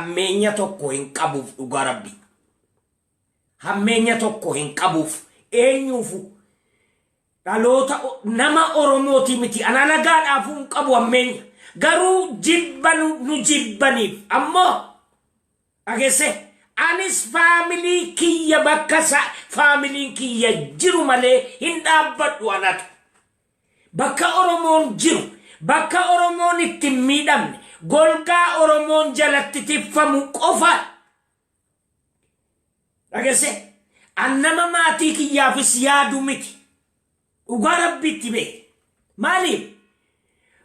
Hammeenya tokko hin qabuuf dhugaa rabbi. Hammeenya tokko hin qabuuf eenyuufu dhaloota nama Oromootii miti an alagaadhaafuu hin qabu hammeenya. Garuu jibba nu jibbaniif ammoo dhageesse anis faamilii kiyya bakka faamiliin kiyya jiru malee hin dhaabbadhu anatu. Bakka Oromoon jiru, bakka Oromoon itti hin miidhamne, golgaa Oromoon jalatti tiffamu qofa. Dhageesse? An nama maatii kiyyaafis yaadu miti. Dhugaa Rabbiitti beeki. Maaliif?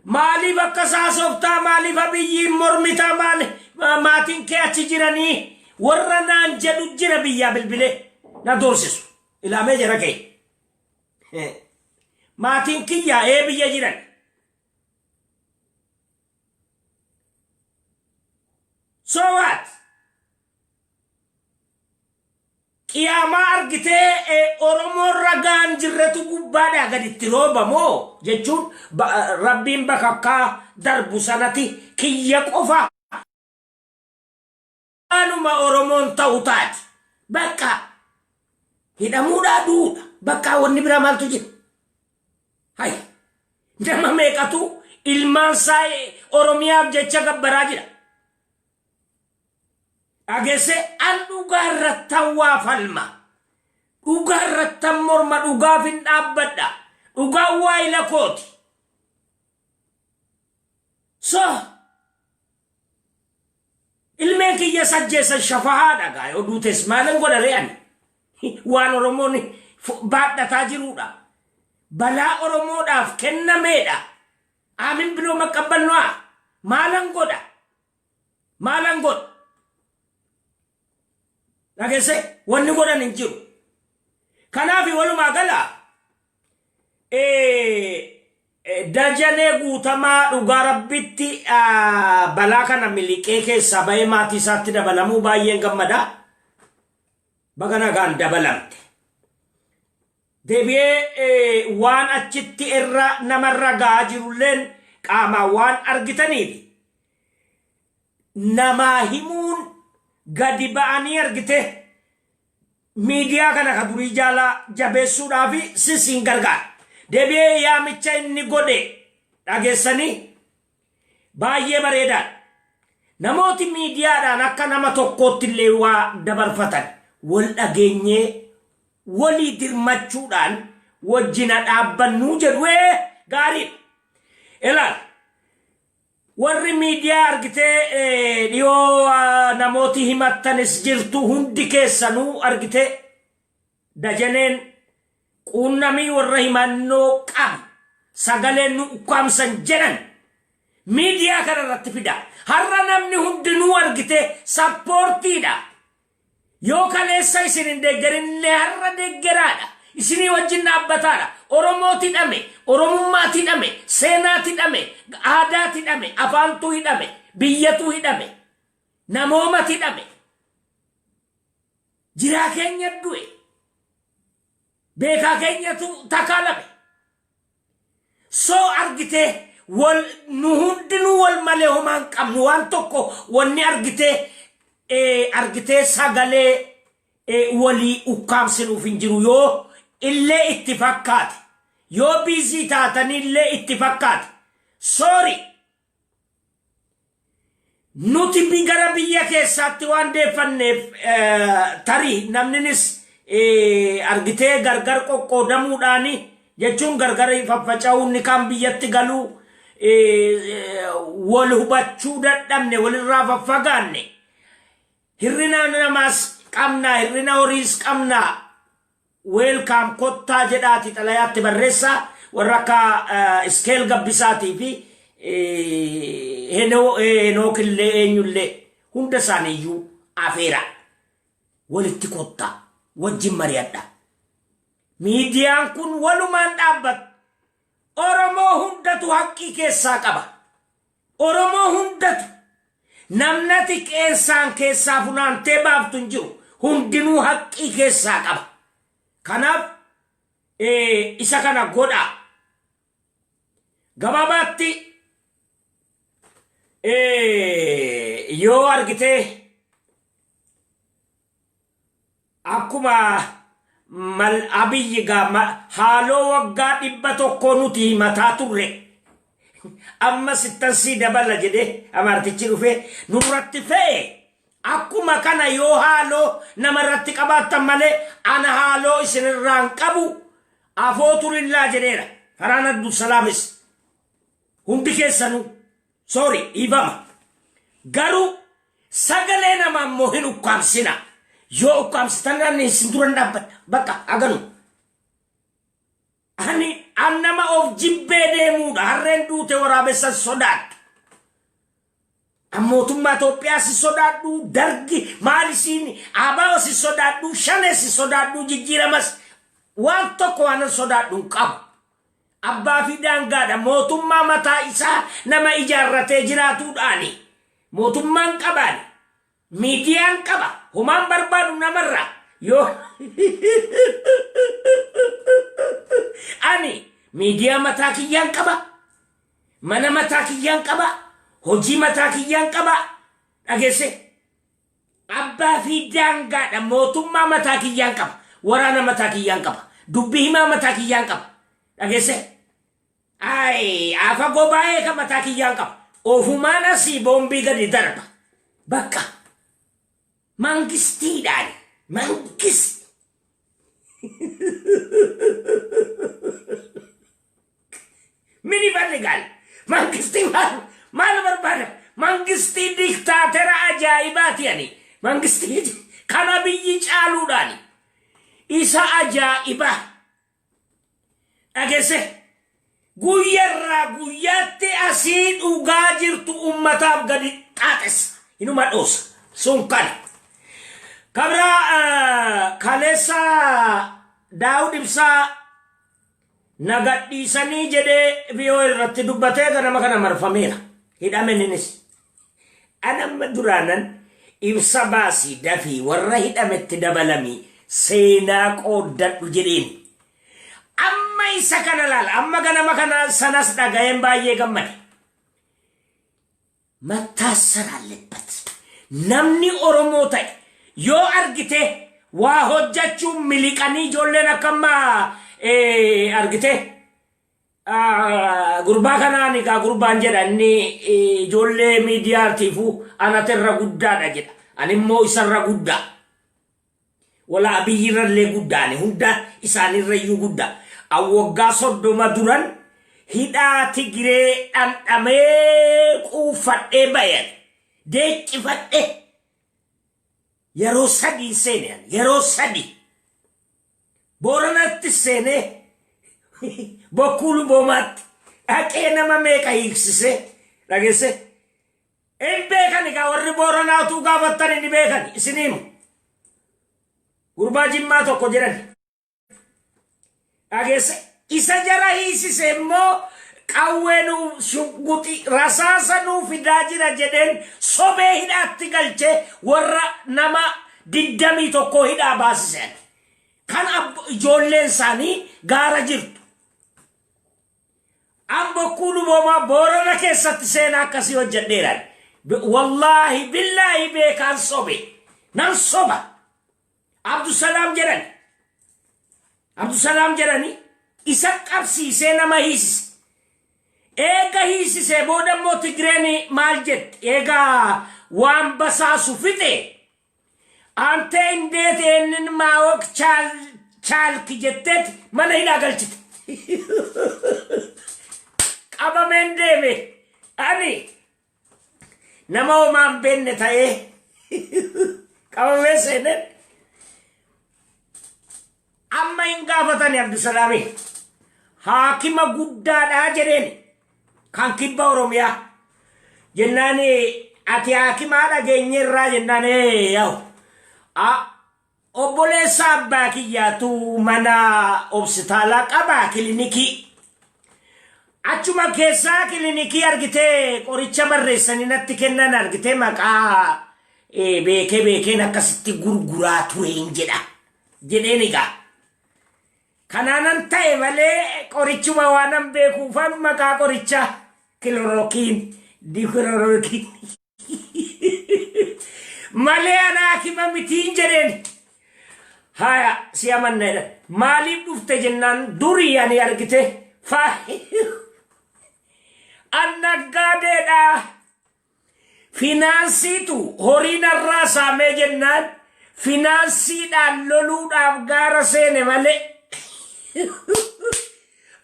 Maaliif akkas haasoftaa? Maaliif Abiyyiin mormitaa? Maali maatiin kee achi jiranii? Warra naan jedhu jira biyyaa bilbilee na doorsisu. Ilaamee jara kee. Maatiin kiyyaa ee biyya jiran. So what? Qiyaamaa argitee Oromoon ragaan jirretu gubbaadhaa gaditti rooba moo jechuun rabbiin bakakkaa darbu sanati kiyya qofa waanuma Oromoon ta'u taati. Bakka hidhamuudhaa du'uudha. Bakka wanni biraa maaltu jira? Hay nama meeqatu ilmaan isaa Oromiyaaf jecha gabbaraa jira. Dhageesse an dhugaa irrattan waa falma. Dhugaa irrattan morma dhugaaf hin dhaabbadha. Dhugaan waa ila kooti. So ilmeen kiyya sajjeessan shafahaadha gaa yoo duutes maalan godha ree ani. Waan Oromoon baadhataa jiruudha. Balaa Oromoodhaaf kennameedha. Aamin biloo maqqabbalno'a. Maalan godha? Maalan godha? Dhageesse wanni godhan hin jiru. Kanaaf walumaa gala Dajanee Guutamaa dhugaa Rabbitti balaa kana miliqee keessaa bahee maatii isaatti dabalamuu baay'een gammada. Baga nagaan dabalamte. Deebi'ee waan achitti irra namarra ga'aa jirulleen qaamaan waan argitaniif namaa himuun gadi ba'anii argite miidiyaa kana ka durii jaalaa jabeessuudhaaf sis hin gargaara. Deebi'ee yaamicha inni godhe dhageessanii baay'ee bareedaadha. Namooti miidiyaadhaan akka nama tokkootti illee waa dabarfatan wal dhageenyee walii dirmachuudhaan wajjina dhaabbannuu jedhu ee gaariidha. Ilaal warri miidiyaa argitee dhiyoo namooti himattanis jirtu hundi keessanuu argitee Dajaneen quunnamii warra himannoo qabu sagaleen nu ukkaamsan jedhan miidiyaa kana irratti fida. Har'a namni hundinuu argite sappoortiidha. Yoo kaleessa isin hin deeggarinillee har'a deeggeraadha. Isinii wajjin dhaabbataadha. Oromooti hidhame, Oromummaati hidhame, seenaati hidhame, aadaati hidhame, afaantu hidhame, biyyatu hidhame, namoomati hidhame. Jiraa keenya du'e. Beekaa keenyatu takaalame. So argitee wal nu hundinuu wal malee homaa hin qabnu waan tokko wanni argitee argitee sagalee walii ukkaamsinuuf hin jiru yoo illee itti fakkaate yoo biizii taatanii illee itti fakkaate sorry. Nuti gara biyya keessaatti waan deeffanneef tarii namninis argitee gargar qoqqoodamuudhaani jechuun gargar faffaca'uu inni kaan biyyatti galuu wal hubachuu dadhabne walirraa faffagaanne hirrina namaas qabna hirrina horiis qabna Welcome kottaa jedhaati xalayaatti barreessaa warra akka Iskeel Gabbisaatii fi Henookillee eenyullee hunda isaaniiyyuu afeera. Walitti kottaa wajjin mari'adha. Miidiyaan kun walumaan dhaabbata. Oromoo hundatu haqqii keessaa qaba. Oromoo hundatu namnati qeensaan keessaa funaantee baaftu hin jiru. Hundinuu haqqii keessaa qaba. Kanaaf isa kana godhaa. Gabaabaatti Yoo argitee akkuma mal Abiyyi gaa haaloo waggaa 100 nuti himataa turre, amma sittan sii dabala jedhee amaartichi dhufee nurratti fe'e. Akkuma kana yoo haaloo namarratti qabaattan malee, ana haaloo isinirraan qabu, afootu lillaa jedheera. Faraan Abdulsalaamis hundi keessanuu sorry, dhiifama. Garuu sagalee namaa immoo hin ukkaamsina. Yoo ukkaamsitan ani isin duran dhaabbadha. Bakka aganu. Ani an nama of jibbee deemuudha. Harreen duute waraabessan sodaattu. An mootummaa Itoophiyaa si sodaadhu, Dargi maal isiin ABO si sodaadhu, Shane si sodaadhu, jijjiiramas waan tokko waan sodaadhu hin qabu. Abbaa fi daangaadha. Mootummaa mataa isaa nama ijaarratee jiraatuudhaani. Mootummaan qabaani. Miidiyaan qaba. Homaan barbaadu namarraa. Yoo ani miidiyaa mataa kiyyaan qaba. Mana mataa kiyyaan qaba. Hojii mataa kiyyaan qaba. Dhageesse. Abbaa fi daangaadha. Mootummaa mataa kiyyaan qaba. Waraana mataa kiyyaan qaba. Dubbii himaa mataa kiyyaan qaba. Dhageesse. Ay, afa gobaa'ee kan mataa kiyyaan qaba. Ofumaan asii boombii gadi darba. Bakka. Mangistiidhaan. Mangist. ምን ይፈልጋል? Mangistii maal maal barbaada? Mangistii diktaatera ajaa'ibaati ani. Mangistii kana biyyi caaluudhaani. Isa ajaa'ibaa. Dhageesse, guyyarraa guyyaatti asii dhugaa jirtu ummataaf gadi xaaxessa. Inuma dhoosa. Sun kana. Kabraa kaleessa Daawud Ibsaa nagadhiisanii jedhee VOA irratti dubbatee ganama kana marfameera. Hidhame innis. Anamma duraanan ibsa baasii dafii warra hidhametti dabalamii seenaa qooddadhu jedheen. Amma isa kana laala. Amma ganama kana sanas dhaga'een baay'ee gammade. መታሰር አለበት. Namni Oromoo ta'e yoo argite waa hojjechuun miliqanii ijoolleen akka ammaa argite gurbaa kanaan egaa gurbaan jedha, inni ijoollee miidiyaatiifuu anatirra guddaadha jedha. Ani immoo isarra guddaa. Wala Abiyyirrallee guddaani, hunda isaanirra iyyuu guddaa. An waggaa 30 duran hidhaa Tigiree dhandhamee quuffadhee bayan. Deeccifadhee yeroo sadii seene ani, yeroo sadi. Booranatti seenee, Bokkuu Luboomaatti dhaqee nama meeqa hiiksisee, dhageesse. Hin beekan egaa, warri Booranaatuu gaafattan hin beekan, isiniimu. Gurbaa Jimmaa tokko jedhan. Dhageesse, isa jara hiisise immoo qawwee nuu shugguxi rasaasa nuu fidaa jira jedheen sobee hidhaatti galchee warra nama 21 hidhaa baasise. Kan ijoolleen isaanii gaara jirtu. An Bokkuu Luboomaa Boorana keessatti seenaa akkasii hojjedheera. Wallaahi billaahi beekaan sobe. Nan soba. Abdusalaam jedhani. Abdusalaam jedhani isa qabsiisee nama hiisise. Eega hiisisee booda immoo Tigireen maal jetti? Eega waan basaasu fixe. አንተ እንዴት ይህንን ማወቅ ቻልክ jetteet mana hidhaa galchite. Qabameen deeme. Ani nama homaa hin beekne ta'ee qabamee seeneen amma hin gaafatani Abdusalaami. Haakima guddaadhaa jedheen kan kibba Oromiyaa. Jennaan ati haakimaa dhageenyerraa jennaan yaa'u. Obboleessa abbaa kiyyaatu mana hospitaalaa qabaa, kilinikii. Achuma keessaa kilinikii argitee qoricha barreessanii natti kennan, argitee maqaa beekee beekeen akkasitti gurguraa tureen jedha jedheen egaa. Kanaanan ta'e malee qorichuma waanan beekuufan maqaa qorichaa chloroquine, Dikiroroki malee ana hakima mitiin jedheen. Haya, si amanna jedhan. Maaliif dhufte jennaan, durii ani argite an naggaadeedha. Finaansiitu horii narraa saamee jennaan finaansiidhaan loluudhaaf gaara seene malee,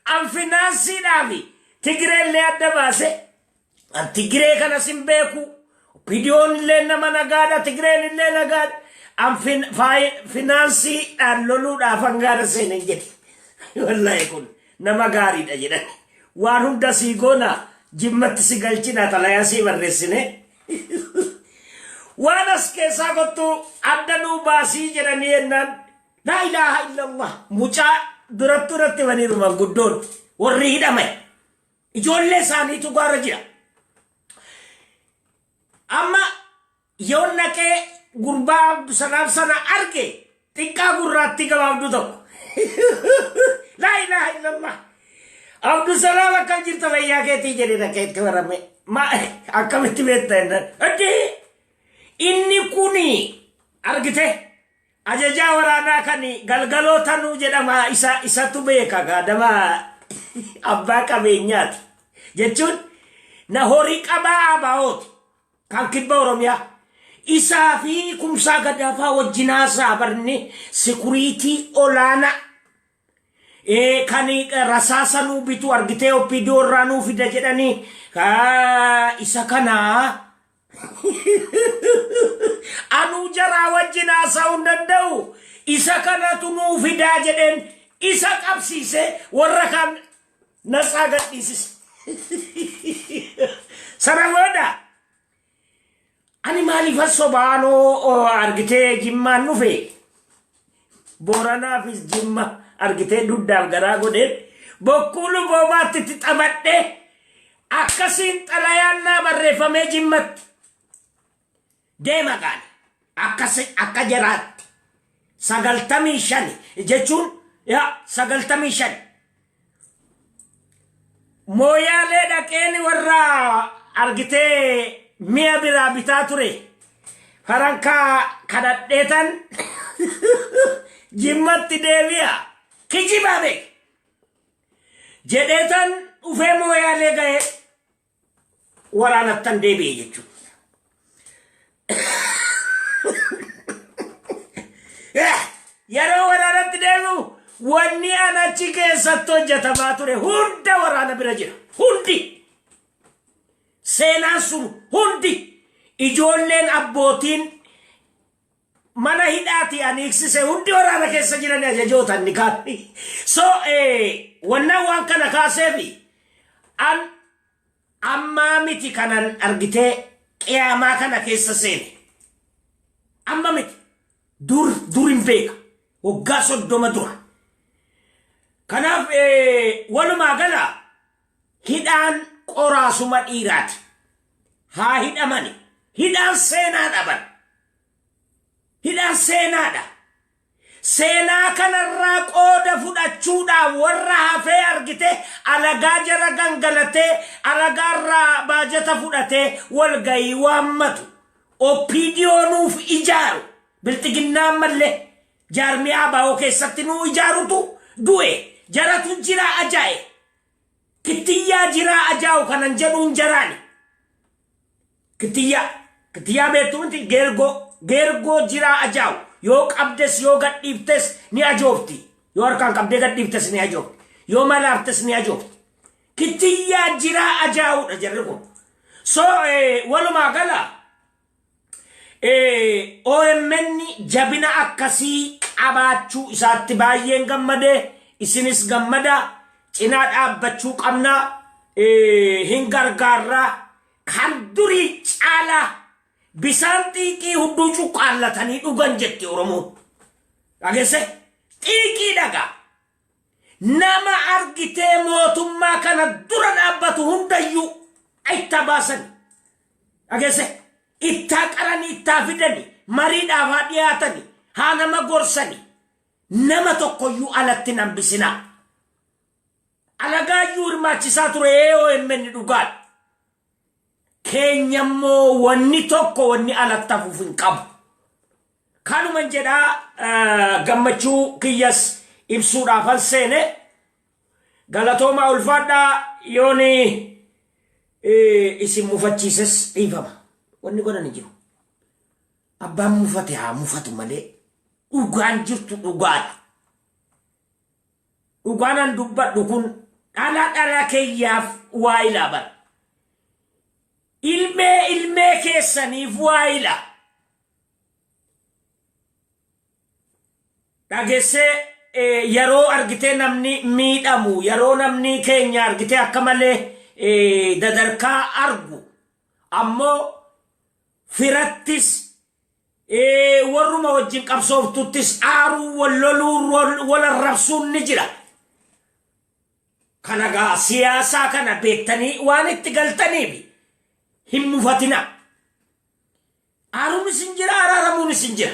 an finaansiidhaaf Tigireellee adda baase, an Tigiree kanas hin beeku. Opidiyoon illee nama nagaadha, Tigireen illee nagaadha. An finaansiidhaan loluudhaaf an gaara seene hin jedhe. Wallaahi kun nama gaariidha jedhan. Waan hunda sii goona, Jimmatti si galchina, xalayaa sii barreessine. Waan as keessaa kottu adda nuu baasii jedhanii jennaan, laa ilaaha illallah, mucaa durattuu irratti himaniiru manguddoon warri hidhame. Ijoollee isaaniitu gaara jira. Amma yoon naqee gurbaa Abdusalaam sana arge, xiqqaa gurraattii gabaabduu tokko. Laa ilaaha illallah. Abdusalaam, akkam jirta, fayyaa keetii jedhe dhaqee itti barame. Ma akkamitti beekta jennaan. Addee, inni kuni argite ajajaa waraanaa kan Galgaloo Tanuu jedhama, isa isatu beeka gaadama abbaa qabeenyaati. Jechuun na horii qabaa ABOti kan kibba Oromiyaa. Isaa fi Kumsaa Gadaafaa wajjin haasaa barni security olaanaa. Kan rasaasa nuu bitu argitee OPDO irraa nuu fida jedhanii isa kanaa anuu jaraa wajjin haasa'uu hin danda'u, isa kanatu nuu fidaa jedheen isa qabsiise, warra kaan natsaa gadhiisise. Sana booda ani maaliifan sobaanoo argitee Jimmaan dhufe, Booranaafis Jimma argitee duddaaf garaa godheen bokkuu luboomaatti itti taphadhee akkasiin xalayaan naa barreeffamee Jimmatti deema gaani akkasi akka jaraatti 95 jechuun yaa 95 Mooyaalee dhaqeen warra argitee mi'a biraa bitaa ture farankaa kadhadheetan Jimmatti deebi'a kijibaa beek jedheetan dhufee Mooyaalee ga'ee waraanattan deebi'e jechuudha. Yeroo waraanatti deebi'u wanni an achi keessatti hojjetamaa ture hunda waraana bira jira. Hundi. Seenaan sun hundi, ijoolleen abbootiin mana hidhaati ani hiiksise hundi waraana keessa jiran, ajajoota inni kaan. So wannan waan kana kaaseefi an ammaa miti kanan argitee qiyaamaa kana keessa seene. Amma miti. Dur dur hin beeka. Waggaa 30 dura. Kanaaf walumaa gala hidhaan qoraasuma dhiiraati. Haa hidhamani. Hidhaan seenaa dhaban. Hidhaan seenaadha. Seenaa kanarraa qooda fudhachuudhaaf warra hafee argite alagaa jara gangalatee alagaarraa baajata fudhatee walgayii waammatu. OPDO nuuf ijaaru. Bilxiginnaa ammallee jaarmiyaa ABO keessatti nuu ijaarutu du'e. Jaratu jira ajaa'e. Kittiyyaa jiraa ajaa'u kanan jedhuun jaraani. Kittiyyaa. Kittiyyaa beektu miti? Geergoo. Geergoo jiraa ajaa'u. Yoo qabdes yoo gadhiiftes ni ajoofti. Yoo harkaan qabdee gadhiiftes ni ajoofti. Yoo malaaftes ni ajoofti. Kittiyyaa jiraa ajaa'uudha jarri kun. So walumaa gala OMN jabina akkasii qabaachuu isaatti baay'een gammadee, isinis gammada, cinaa dhaabbachuu qabna, hin gargaarraa kan durii caalaa. Bisaan xiiqii hudduu cuqqaallatanii dhugan jetti Oromoon. Dhageesse, xiiqii dhagaa. Nama argitee mootummaa kana dura dhaabbatu hundayyuu ittaa baasani. Dhageesse, ittaa qaranii ittaa fidani, mariidhaaf haa dhiyaatani, haa nama gorsani. Nama tokkoyyuu alatti hin hambisinaa. Alagaayyuu hirmaachisaa ture OMN, dhugaadha. Keenya immoo wanni tokko wanni alatti hafuuf hin qabu. Kanuman jedhaa, gammachuu kiyyas ibsuudhaafan seene. Galatoomaa, ulfaadhaa. Yooni isin mufachiises dhiifama. Wanni godhan hin jiru. Abbaan mufate haa mufatu malee dhugaan jirtu dhugaadha. Dhugaan an dubbadhu kun dhala dhala keeyyaaf waa ilaaban. Ilmee ilmee keessaniif waa ila. Dhageessee, yeroo argitee namni miidhamu, yeroo namni keenya argitee akka malee dadarkaa argu, ammoo firattis, warruma wajjin qabsooftuttis aaruu, wal loluu, wal arrabsuun ni jira. Kana gaa siyaasaa kana beektanii waan itti galtaniif hin mufatina. Aaruunis hin jira, araaramuunis hin jira.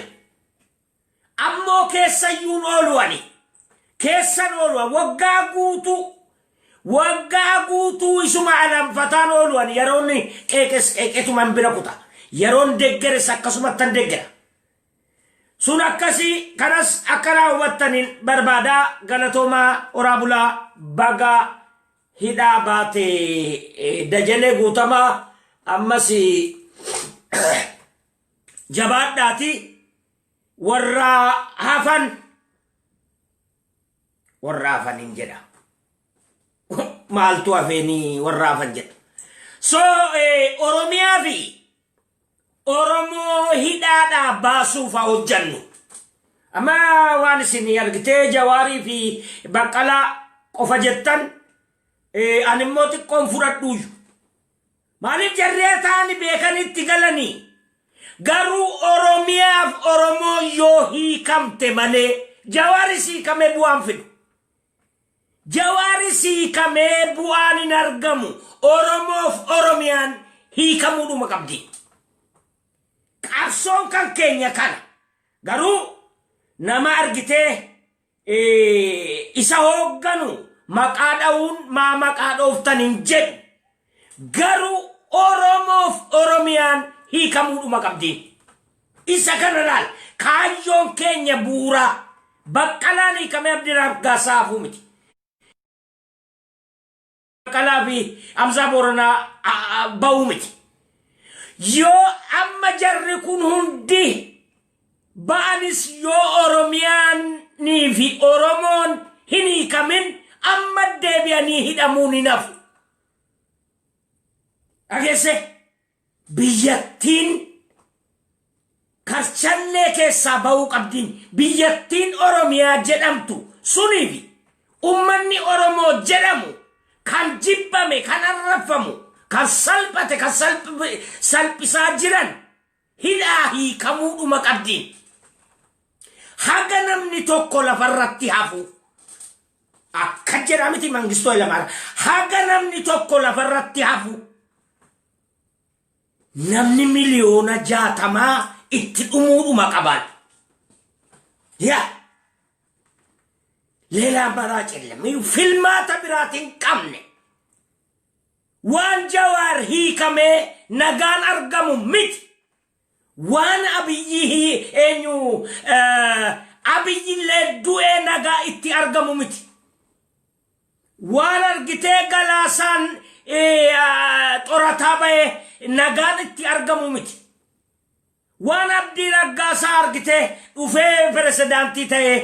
Ammoo keessayyuun oolu ani. Keessan oolu waggaa guutuu, waggaa guutuu isuma alanfataan oolu ani. Yeroon qeeqes qeeqetuman bira kuta. Yeroon deggeres akkasumattan deggera. Sun akkasii, kanas akka raawwattaniin barbaadaa. Galatoomaa, horaa bulaa. Bagaa hidhaa baate Dajanee Guutamaa. Ammas jabaadhaati, warra hafan, warra hafan hin jedha. Maaltu hafeenii warra hafan jedha. So Oromiyaa fi Oromoo hidhaadhaa baasuuf haa hojjannu. Amma waan isin argitee Jawaarii fi Baqqalaa qofa jettan, ani immoo xiqqoon fudhadhuuyyu. Maaliif jarree ta'ani beekanitti galanii? Garuu Oromiyaaf Oromoo yoo hiikamte malee Jawaaris hiikamee bu'aan fidu. Jawaaris hiikamee bu'aan hin argamu. Oromoof Oromiyaan hiikamuudhuma qabdi. Qabsoon kan keenya kana. Garuu nama argitee isa hoogganu maqaa dha'uun maa maqaa dhooftan hin jedhu. Garuu Oromoof Oromiyaan hiikamuudhuma qabdi. Isa kana laal, kaayyoon keenya bu'uuraa Baqqalaan hiikamee Abdii Raggaasaa hafuu miti. Baqqalaa fi Hamzaa Booranaa ba'uu miti. Yoo amma jarri kun hundi ba'anis, yoo Oromiyaanii fi Oromoon hin hiikamin, amma deebi'anii hidhamuun hin hafu. Dhageesse, biyyattiin karchallee keessaa ba'uu qabdiin. Biyyattiin Oromiyaa jedhamtu sunii fi ummanni Oromoo jedhamu kan jibbame, kan arrabfamu, kan salphate, kan salphisaa jiran hidhaa hiikamuudhuma qabdiin. Haga namni tokko lafarratti hafu, akka jedha miti Mangistuu Hayilamaariyaam, haga namni tokko lafarratti hafu namni 60,000,000 itti dhumuudhuma qabaan. Yaa ሌላ አማራጭ የለም. Filmaata biraatiin qabne. Waan Jawaar hiikamee nagaan argamu miti. Waan Abiyyi eenyu Abiyyillee du'ee nagaa itti argamu miti. Waan argitee Galaasaan xorataa bahee nagaan itti argamu miti. Waan Abdii Raggaasaa argitee dhufee pirezidaantii ta'ee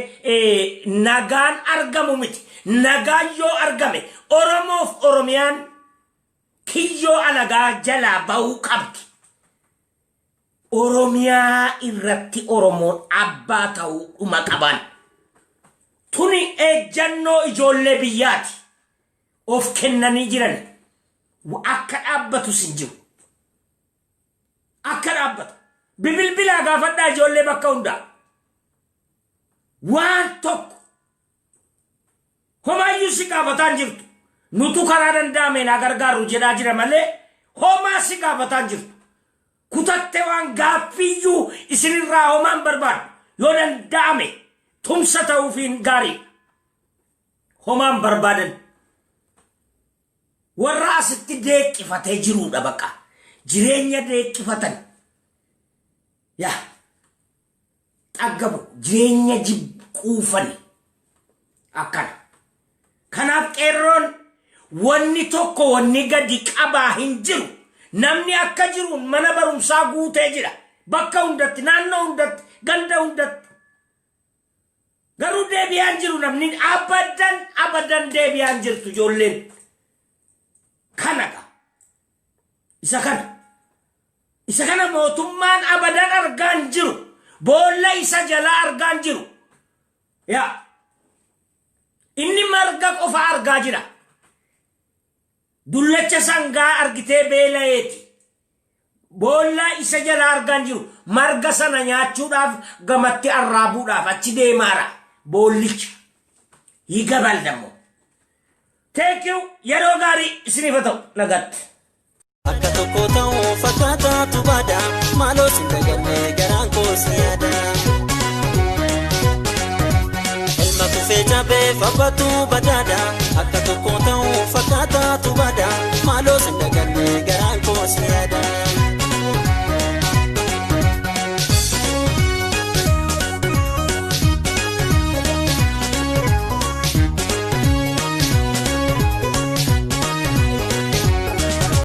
nagaan argamu miti. Nagaan yoo argame Oromoof Oromiyaan kiyyoo alagaa jalaa bahuu qabdi. Oromiyaa irratti Oromoon abbaa ta'uu dhuma qaban. Tuni ejjannoo ijoollee biyyaati. Of kennanii jiran. Akka dhaabbatus hin jiru. Akka dhaabbatu. Bibilbilaa gaafadhaa ijoollee bakka hundaa. Waan tokko homaayyuu si gaafataa hin jirtu. Nutu karaa danda'ameen haa gargaaru jedhaa jira malee homaa si gaafataa hin jirtu. Kutatte waan gaaffiyyuu isinirraa homaan barbaadu, yoo danda'ame tumsa ta'uufiin gaariidha. Homaan barbaadan. Warra asitti deeqqifatee jiruudha bakka. Jireenya deeqqifatan. Yaa xaggabu jireenya jibquufani akkana. Kanaaf qeerroon wanni tokko wanni gadi qabaa hin jiru. Namni akka jiru mana barumsaa guutee jira. Bakka hundatti, naannoo hundatti, ganda hundatti. Garuu deebi'aan jiru namni, abadan abadan deebi'aan jirtu ijoolleen. Kanadha. Isa kana. Isa kana mootummaan abadan argaan jiru. Boolla isa jalaa argaan jiru. Yaa. Inni marga qofa argaa jira. Dullacha sangaa argitee beela'eeti. Boolla isa jalaa argaan jiru. Marga sana nyaachuudhaaf, gamatti arraabuudhaaf achi deemaara. Boollicha. ይገባል ደግሞ። Thank you. Yeroo gaarii isiniif haa ta'u, nagaatti. Akka tokko ta'uu fakkaataatu baada, maaloo sin daganne, garaan koo si yaada. Ilma kufee cabee fabbatu badaadha, akka tokko